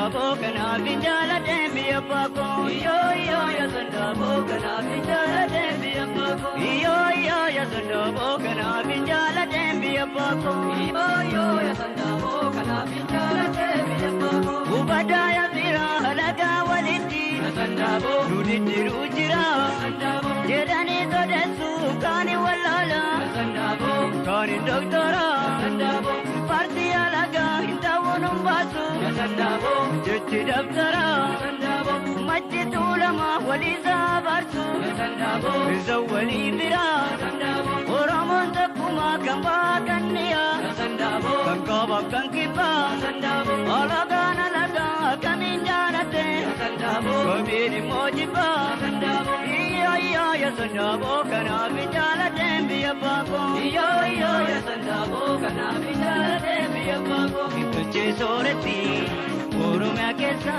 sandaaboo kanaaf hin jaaladheen biyya baakoo. Iyoo iyoo ya sandaaboo kanaaf hin jaaladheen biyya baakoo. Iyoo iyoo ya sandaaboo kanaaf hin jaaladheen biyya baakoo. Iyoo iyoo ya sandaaboo kanaaf hin jaaladheen biyya baakoo. Ubadaa ya fira halagaa walitti. Ya sandaaboo. Nu diddiiruu jira. Ya sandaaboo. Jedhanii sodeessu kaani wallaala. Ya sandaaboo. Kaani doktora. Ya sandaaboo. Paartii alagaa hin ta'uun hin baasu. Ya sandaaboo. Jechi dabtara. Ya sandaaboo. Machi tuulama waliisaa baarsu. Ya sandaaboo. Isa walii bira. Ya sandaaboo. Oromoon tokkummaa kan baaqanniya. Ya sandaaboo. Kan kaabaaf kan kibbaa. Ya sandaaboo. Alagaan alagaa kamiin jaalatte. Ya sandaaboo. Kamiin immoo jibbaa. Ya sandaaboo. Iyoo iyoo ya sandaaboo kanaaf hin jaaladheen biyya baakoo. Iyoo iyoo ya sandaaboo kanaaf hin jaaladheen biyya baakoo. Tolchee sooretti Oromiyaa keessa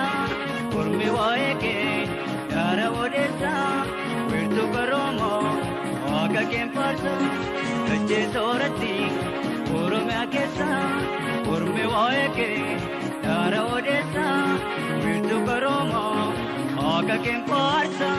ormi waa'ee kee gaara odeessa wiirtuu qaroomoo waaqa keen faarsa. Tolchee sooretti Oromiyaa keessa ormi waa'ee kee gaara odeessa wiirtuu qaroomoo waaqa keen faarsa.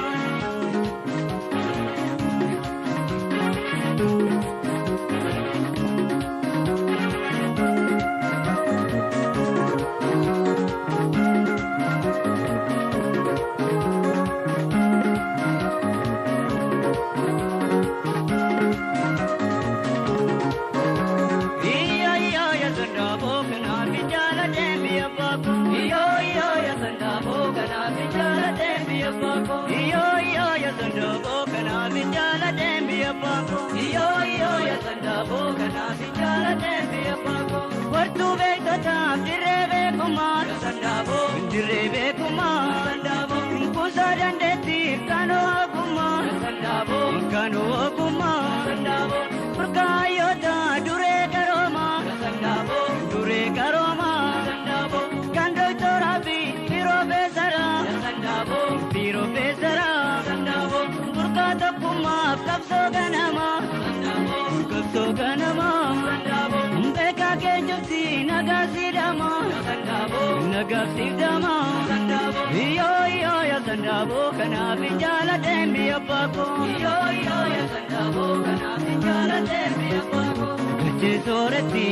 Iyoo iyoo ya sandaaboo kanaaf hin jaaladheen biyya baakoo. Iyoo iyoo ya sandaaboo kanaaf hin jaaladheen biyya baakoo. Iyoo iyoo ya sandaaboo kanaaf hin jaaladheen biyya baakoo. Iyoo iyoo ya sandaaboo kanaaf hin jaaladheen biyya baakoo. Wartuu beektotaaf dirree beekumaa. Ya sandaaboo. Dirree beekumaa. Ya sandaaboo. Kuusaa dandeettiif kan ogummaa. Ya sandaaboo. Kan ogummaa. Ya sandaaboo. Burqaayyoota duree qaroomaa. Ya sandaaboo. Duree qaroomaa. Ya sandaaboo. Kan doktoraa fi piroofeesaraa. Ya sandaaboo. Piroofeesaraa. Ya sandaaboo. Burqaa tokkummaaf qabsoo ganamaa. Sandaaboo. Qabsoo ganamaa. Sandaaboo. Beekaa keenyutti nagaa siidhamaa. Ya sandaaboo. Nagaa siidhamaa. Sandaaboo. Iyoo iyoo ya sandaaboo kanaaf hin jaaladheen biyya baakoo. Iyoo iyoo ya sandaaboo kanaaf hin jaaladheen biyya baakoo. Dachee sooretti.